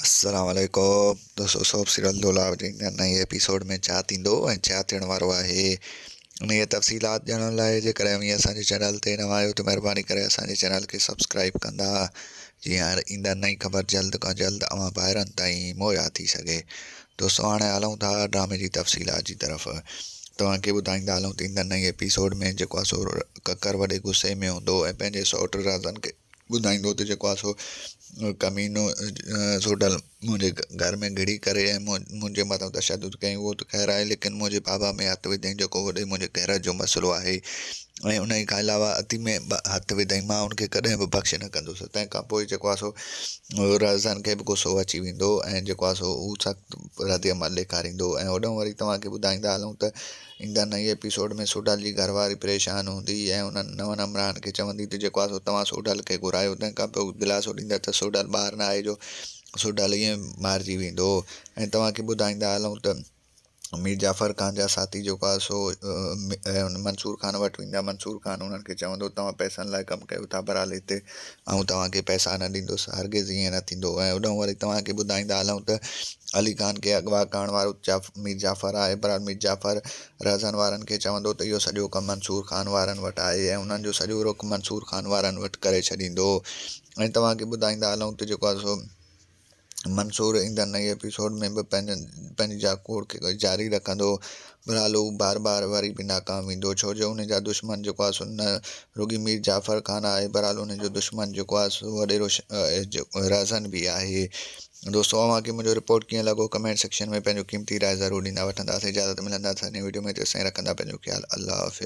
السلام عليڪم دوستو سوپ سيريل دولاب جي هن نئين ايپيسوڊ ۾ ڇا ٿيندو ۽ ڇا ٿيڻ وارو آهي ان جي تفصيلات ڄاڻڻ لاء جيڪڏهن اوهين اسان جي چينل تي نوان آهيو ته مهرباني ڪري اسان جي چينل کي سبسڪرائب ڪندا جيئن هر ايندڙ نئين خبر جلد کان جلد اوهان ڀائرن تائين مهيا ٿي سگهي دوستو هاڻي هلون ٿا ڊرامي جي تفصيلات جي طرف توهان کي ٻڌائيندا هلون ته ايندڙ نئين ايپيسوڊ ۾ جيڪو آهي سو ڪڪر وڏي غصي ۾ هوندو ۽ پنهنجي سئوٽ رازن کي ٻڌائيندو ته جيڪو آهي سو ڪمينو سوڍل منهنجي گهر ۾ گهڙي ڪري ۽ منهنجي مٿان تشدد ڪيائين اهو ته خير آهي ليڪن منهنجي بابا ۾ هٿ وڌائين جيڪو وڏي منهنجي غيرت جو مسئلو آهي ۽ ان کان علاوه ادي ۾ هٿ وڌائين مان ان کي ڪڏهن به بخش نه ڪندس تنهن کان پوء جيڪو آهي سو رهزن کي به غصو اچي ويندو ۽ جيڪو آهي سو هو سخت رد عمل ڏيکاريندو ۽ هوڏانهن وري توهان کي ٻڌائيندا هلون ته ايندڙ نئين ايپيسوڊ ۾ سوڍل جي گهر واري پريشان هوندي ۽ انهن نون همراهن کي چوندي ته جيڪو آهي سو توهان سوڍل کي گهرايو تنهن کان پوء دلاسو ڏيندا ته سوڍل ٻاهر نه آهي جو سوڍل ائين مارجي ويندو ۽ توهان کي ٻڌائيندا هلون ته مير جعفر خان جا ساٿي جيڪو آهي سو منصور خان وٽ ويندا منصور خان انهن کي چوندو توهان پئسن لاء ڪم ڪيو ٿا بهرحال هتي آئون توهان کي پئسا نه ڏيندس هرگز ائين نه ٿيندو ۽ هوڏانهن وري توهان کي ٻڌائيندا هلون ته علي خان کي اغوا ڪرڻ وارو مير جعفر آهي. بهرحال مير جعفر رهزن وارن کي چوندو ته اهو سڄو ڪم منصور خان وارن وٽ آهي ۽ انهن جو سڄو رخ منصور خان وارن وٽ ڪري ڇڏيندو ۽ توهان کي ٻڌائيندا هلون ته جيڪو آهي سو منصور ايندڙ نئين ايپيسوڊ ۾ به پنهنجي جاکوڙ کي جاري رکندو. بهرحال هو بار بار وري به ناڪام ويندو ڇو جو ان جا دشمن جيڪو آهي سو نه رڳي مير جعفر خان آهي بهرحال ان جو دشمن جيڪو آهي سو وڏيرو رهزن به آهي. دوستو اوهان کي منهنجو رپورٽ ڪيئن لڳو ڪمينٽ سيڪشن ۾ پنهنجو قيمتي راء ضرور ڏيندا وٺنداسين اجازت ملنداسين نئين وڊيو ۾ تيستائين رکندا پنهنجو خيال الله حافظ.